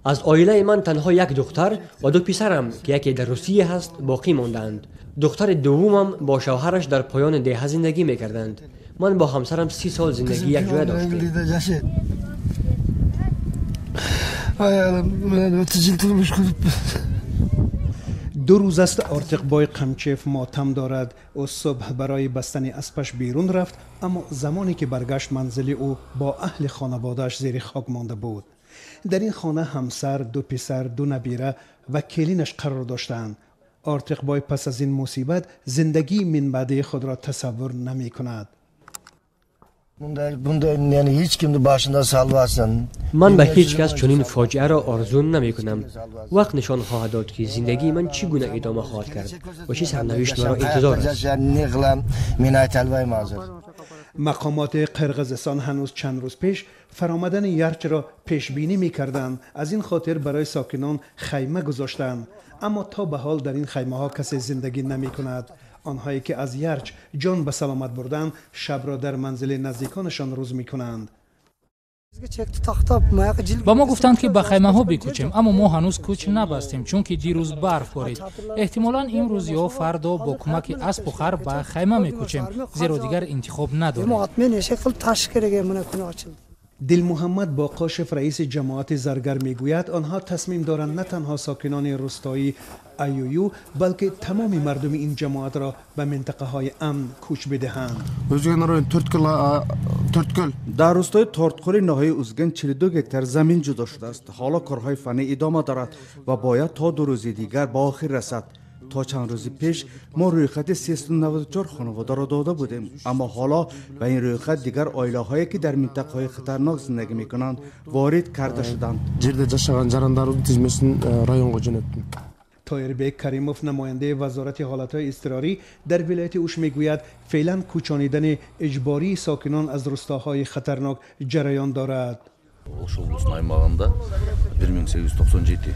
Аз оилаи ман танҳо як духтар ва ду писарам, ки яке дар Русия ҳаст, боқӣ мондаанд. Духтари дуввумам бо шавҳараш дар поёни деҳа зиндагӣ мекарданд. Ман бо ҳамсарам 30 сол зиндагии якҷоя доштем. 2 рӯз аст Ортиқбой Қамчев мотам дорад. Ӯ субҳ барои бастани аспаш берун рафт, аммо замоне ки баргашт, манзили ӯ бо аҳли хонаводааш зери хок монда буд. Дар ин хона ҳамсар, 2 писар, 2 набира ва келинаш қарор доштаанд. Ортиқбой пас аз ин мусибат зиндагии минбаъдии худро тасаввур намекунад. Ман ба ҳеҷ кас чунин фоҷиаро орзу намекунам. Вақт нишон хоҳад дод, ки зиндагии ман чӣ гуна идома хоҳад кард ва чӣ сарнавишт маро интизор аст. Мақомоти Қирғизистон ҳанӯз чанд рӯз пеш фаромадани ярчро пешбинӣ мекарданд. Аз ин хотир барои сокинон хайма гузоштанд, аммо то ба ҳол дар ин хаймаҳо касе зиндагӣ намекунад. Онҳое ки аз ярч ҷон ба саломат бурданд, шабро дар манзили наздиконашон рӯз мекунанд. Ба мо гуфтанд, ки ба хаймаҳо бикӯчем, аммо мо ҳанӯз кӯч набастем, чунки дирӯз барф борид. Эҳтимолан имрӯз ё фардо бо кӯмаки аспу хар ба хайма мекӯчем, зеро дигар интихоб надорем. Дилмуҳаммад Боқошев, раиси ҷамоати Заргар, мегӯяд, онҳо тасмим доранд на танҳо сокинони рӯстои Аюю, балки тамоми мардуми ин ҷамоатро ба минтақаҳои амн кӯч бидиҳанд. Дар рӯстои Торткӯли ноҳияи Узген 42 гектар замин ҷудо шудааст. Ҳоло корҳои фаннӣ идома дорад ва бояд то 2 рӯзи дигар ба охир расад. То чанд рӯзи пеш мо рӯйхати 394 хонаводаро дода будем, аммо ҳоло ба ин рӯйхат дигар оилаҳое, ки дар минтақаҳои хатарнок зиндагӣ мекунанд, ворид карда шуданд. Тоирбек Каримов, намояндаи вазорати ҳолатҳои изтирорӣ дар вилояти Уш, мегӯяд, феълан кӯчонидани иҷбории сокинон аз рӯстоҳои хатарнок ҷараён дорад. Ош облусунун аймагында 1897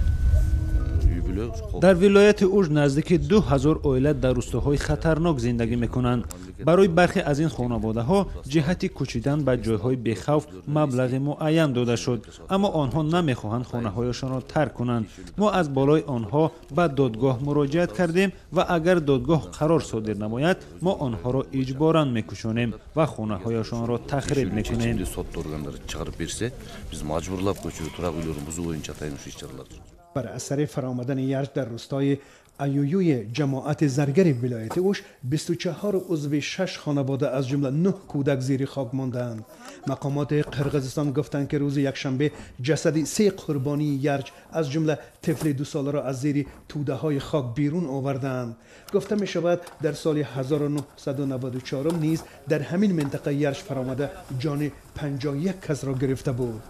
үй-бүлө. Дар вилояти Уж наздики 2000 оила дар рӯстоҳои хатарнок зиндагӣ мекунанд. Барои бархе аз ин хонаводаҳо ҷиҳати кӯчидан ба ҷойҳои бехавф маблағи муайян дода шуд, аммо онҳо намехоҳанд хонаҳояшонро тарк кунанд. Мо аз болои онҳо ба додгоҳ муроҷиат кардем ва агар додгоҳ қарор содир намояд, мо онҳоро иҷборан мекӯчонем ва хонаҳояшонро тахриб мекунем. Сот органдары чыгарып берсе, биз мажбурлап көчүрүү, турак үйлөрүн бузуу боюнча атайын ушу иш чаралар. Бар асари фаромадани ярч дар рӯстои Аююи ҷамоати Заргари вилояти Уш, 24 узви 6 хонавода, аз ҷумла 9 кӯдак, зери хок мондаанд. Мақомоти Қирғизистон гуфтанд, ки рӯзи якшанбе ҷасади 3 қурбонии ярч, аз ҷумла тифли 2-соларо аз зери тӯдаҳои хок берун овардаанд. Гуфта мешавад, дар соли 1994 низ дар ҳамин минтақа ярч фаромада ҷони 51 касро гирифта буд.